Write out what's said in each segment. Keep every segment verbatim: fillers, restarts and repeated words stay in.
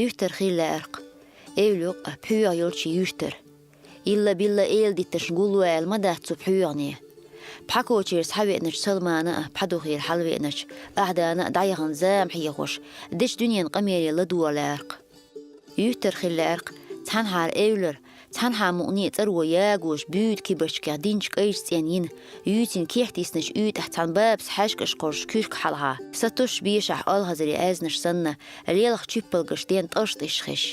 Юьртара хила лаьркх. Эвла юкъа пхьоьгӀа йолчу юьртара. Илла-билла эладитташ гулло аьлла ма дац цу пхьоьгӀане. Пхьакочера схьавеаначу Салмана а, пхьадухера хьалавеаначу Ахьдана а дӀаяхана зама хьехош, дечу дуьненан къамеле ладогӀа лаьркх. Юьртара хила лаьркх цхьанхьара эвлара, цхьанхьа мукъане а цӀаро ягош буьйда кибарчкех динчу кӀайчу цӀенна йина, юьйцина кехат йисначу уьйтӀахь цхьана бабас хьаьжкӀаш кхорзуш куьрка хьалха, сатосуш бешахь олхазарийн аьзнаш санна, лелха чиппалгаш ден тӀаштӀиш хезаш.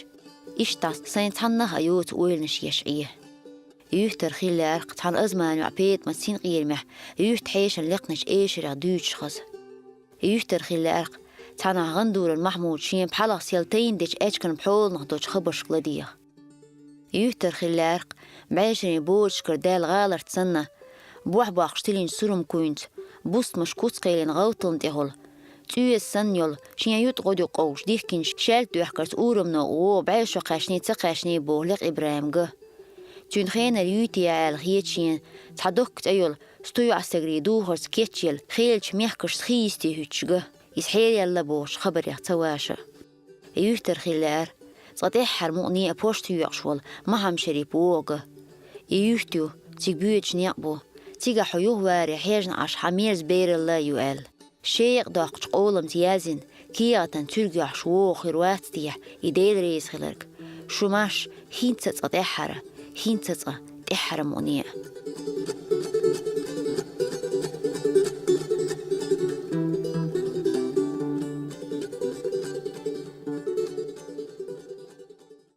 Иштта сайн цхьаннах а йоцу ойланаш еш Ӏе. Юьртара хила лаьркх цхьана азман йоӀ ПетӀамат синкъерамехь, юьртан хьешана лекхначу эшарех дуьйцуш хаза. Юьртара хила лаьркх цхьанхьа ГӀандуран Махьмуда шен пхьалгӀа сел тайна дечу аьчкан пхьоланах долчу хабаршка ладегӀа. Юьртара хила лаьркх бӀешерийн боцашкара даьлла гӀаларт санна, бохь боккхуш тиллинчу сурам-куйнца, бустамаш куц кхийлина гӀовтална тӀехула, цӀоьза санна йолу, шен ютӀа гӀодаюкъ къовлуш дихкинчу шаьлта доьхкарца урамно вогӀу бӀе шо кхаьчний ца кхаьчний боху лекха ИбрахӀим ган. Цуьнан хенара юьйтий аьлла хета шена цхьа доккха цӀе йолу, сту йоӀстагарийн духарца кечъелла, хелачу мехкашца хи йисте хӀуьттуш ган, иза хьераелла бохучу хабарех ца ваша. Юьртара хила лаьара цкъа тӀаьххьара мукъане а пошта йоькъуш волу Махьамшарип вогӀу ган. И юьрт ю, цига боьдуш некъ бу, цигахь хьо юхаваре хьежна Ӏаш хьан мерза бералла а ю аьлла. Шен екъа доккхучу къоламца яздина кехатан цуьрг йохьуш вогӀу хир вац техьа и Дела реза хиларг, шу марш хӀинца а цкъа тӀаьххьара, хӀинца а цкъа тӀаьххьара мукъане а.